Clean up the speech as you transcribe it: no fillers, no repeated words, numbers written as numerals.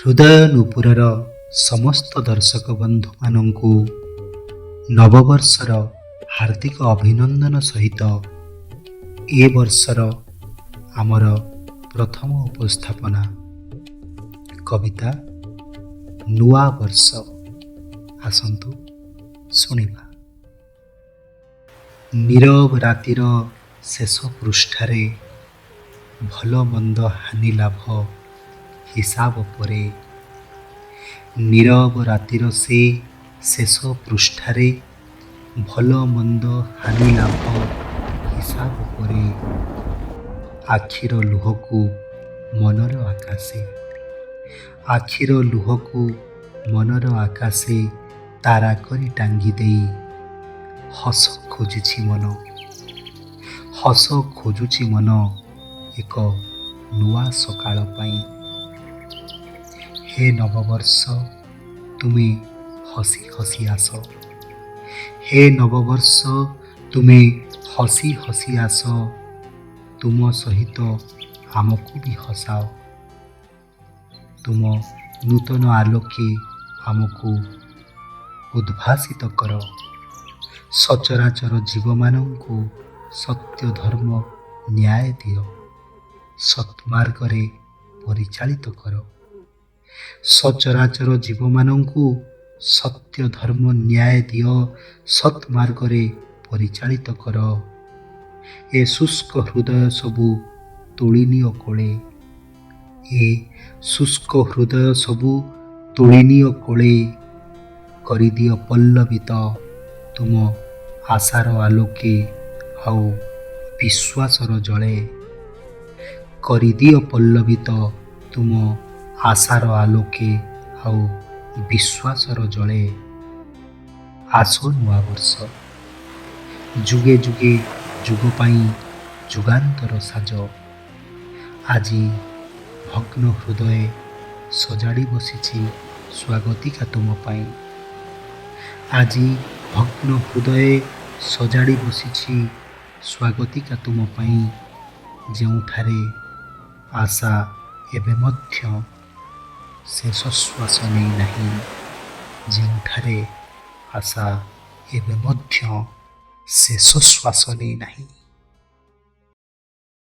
ହୃଦୟ ନୂପୁରର ସମସ୍ତ ଦର୍ଶକ ବନ୍ଧୁମାନଙ୍କୁ ନବବର୍ଷର ହାର୍ଦ୍ଦିକ ଅଭିନନ୍ଦନ ସହିତ ଏ ବର୍ଷର ଆମର ପ୍ରଥମ ଉପସ୍ଥାପନା କବିତା ନୂଆ ବର୍ଷ। ଆସନ୍ତୁ ଶୁଣିବା। ନୀରବ ରାତିର ଶେଷ ପୃଷ୍ଠାରେ, ଭଲ ମନ୍ଦ ହାନି ଲାଭ ହିସାବ ପରେ, ନୀରବ ରାତିର ସେ ଶେଷ ପୃଷ୍ଠାରେ, ଭଲ ମନ୍ଦ ହାନି ଲାଭ ହିସାବ ପରେ, ଆଖିର ଲୁହକୁ ମନର ଆକାଶେ, ଆଖିର ଲୁହକୁ ମନର ଆକାଶେ ତାରା କରି ଟାଙ୍ଗି ଦେଇ ହସ ଖୋଜୁଛି ମନ, ହସ ଖୋଜୁଛି ମନ ଏକ ନୂଆ ସକାଳ ପାଇଁ। ହେ ନବବର୍ଷ, ତୁମେ ହସି ହସି ଆସ। ହେ ନବବର୍ଷ, ତୁମେ ହସି ହସି ଆସ। ତୁମ ସହିତ ଆମକୁ ବି ହସାଅ। ତୁମ ନୂତନ ଆଲୋକେ ଆମକୁ ଉଦ୍ଭାସିତ କର। ସଚରାଚର ଜୀବମାନଙ୍କୁ ସତ୍ୟ, ଧର୍ମ, ନ୍ୟାୟ ଦିଅ। ସତ୍ମାର୍ଗରେ ପରିଚାଳିତ କର। ସଚରାଚର ଜୀବମାନଙ୍କୁ ସତ୍ୟ, ଧର୍ମ, ନ୍ୟାୟ ଦିଅ, ସତ୍ମାର୍ଗରେ ପରିଚାଳିତ କର। ଏ ଶୁଷ୍କ ହୃଦୟ ସବୁ ତୋଳି ନିଅ କୋଳେ, ଏ ଶୁଷ୍କ ହୃଦୟ ସବୁ ତୋଳି ନିଅ କୋଳେ, କରିଦିଅ ପଲ୍ଲବିତ ତୁମ ଆଶାର ଆଲୋକେ ଆଉ ବିଶ୍ୱାସର ଜଳେ। କରିଦିଅ ପଲ୍ଲବିତ ତୁମ ଆଶାର ଆଲୋକେ ଆଉ ବିଶ୍ୱାସର ଜଳେ। ଆସ ନୂଆବର୍ଷ, ଯୁଗେ ଯୁଗେ ଯୁଗ ପାଇଁ ଯୁଗାନ୍ତର ସାଜ। ଆଜି ଭଗ୍ନ ହୃଦୟ ସଜାଡ଼ି ବସିଛି ସ୍ୱାଗତିକା ତୁମ ପାଇଁ। ଆଜି ଭଗ୍ନ ହୃଦୟ ସଜାଡ଼ି ବସିଛି ସ୍ୱାଗତିକା ତୁମ ପାଇଁ, ଯେଉଁଠାରେ ଆଶା ଏବେ ମଧ୍ୟ ଶେଷ ଶ୍ୱାସ ନେଇନାହିଁ, ଯେଉଁଠାରେ ଆଶା ଏବେ ମଧ୍ୟ ଶେଷ ଶ୍ୱାସ ନେଇନାହିଁ।